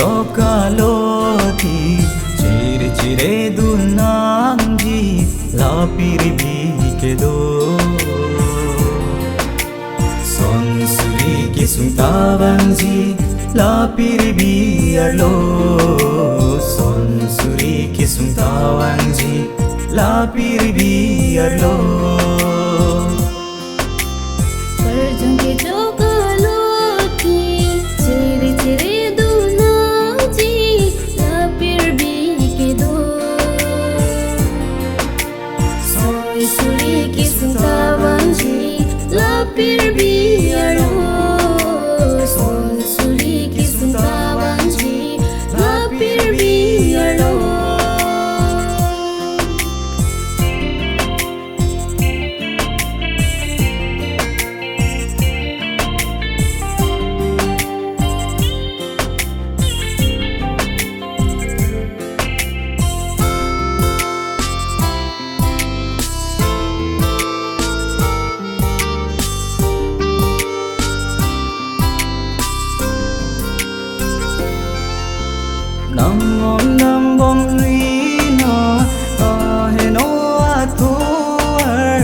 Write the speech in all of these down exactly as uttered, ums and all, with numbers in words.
Okaloti chere chere dun nangji, la pirbi kedo. Son suri kesung ta vangji, la pirbi arlo. Son suri kesung ta vangji, la pirbi arlo. Karjong kejok aloti, chere chere dun nangji, la pirbi kedo. Son suri kesung ta vangji, la pirbi arlo. Son suri kesung ta vangji, la pirbi arlo. Nang bom nang bom rino, aheno atovar.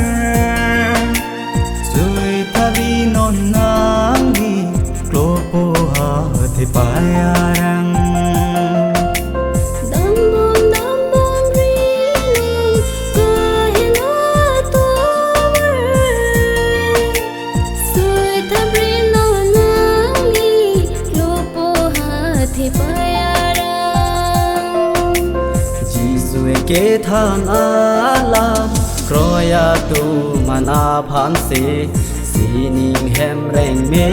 Sui thabi non nangli, klopo hathe payarang. Dambom dambom rino, kaheno atovar. Sui thabi non nangli, klopo hathe payarang. Jisu kethan alam, kroi atum an aphan si, sining hem rengme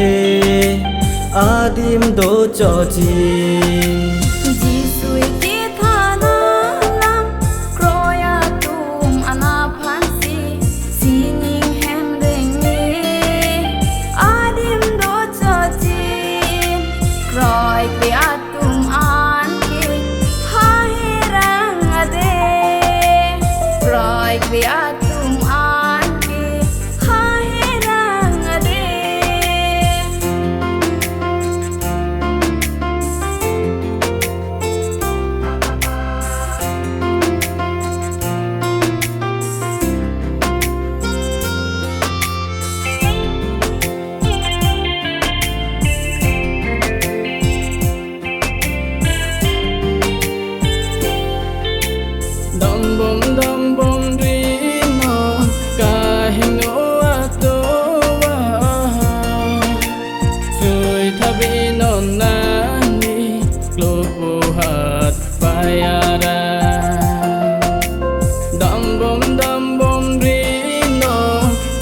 adim do choji. Jisu kethan alam, kroi atum an aphan si, sining hem rengme adim do choji. Kroikre atum an ke haherang ade. Kroikre atum an ke haherang ade. Dambom dambom rino, kaheno atovar. Sui thabi non nangli, klopo hathe payarang. Dambom dambom rino,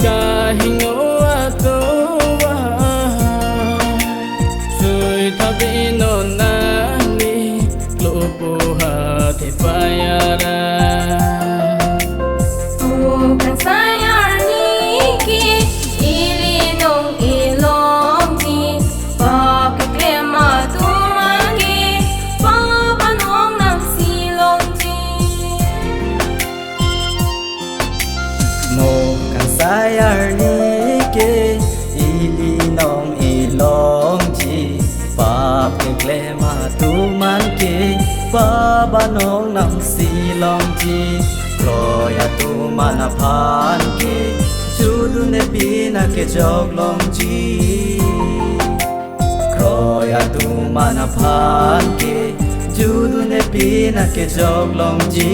kaheno atovar. Sui thabi non nangli, klopo hathe payarang. O kangsai arni ke, ili nong ilongji, pap keklem atum an ke, pap anong nangsilongji. Mo kangsai arni ke, ili nong ilongji, pap keklem atum an ke, pap anong nangsilongji. Kroi atum an aphan ke, judun-e pin akejok longji. Kroi atum an aphan ke, judun-e pin akejok longji.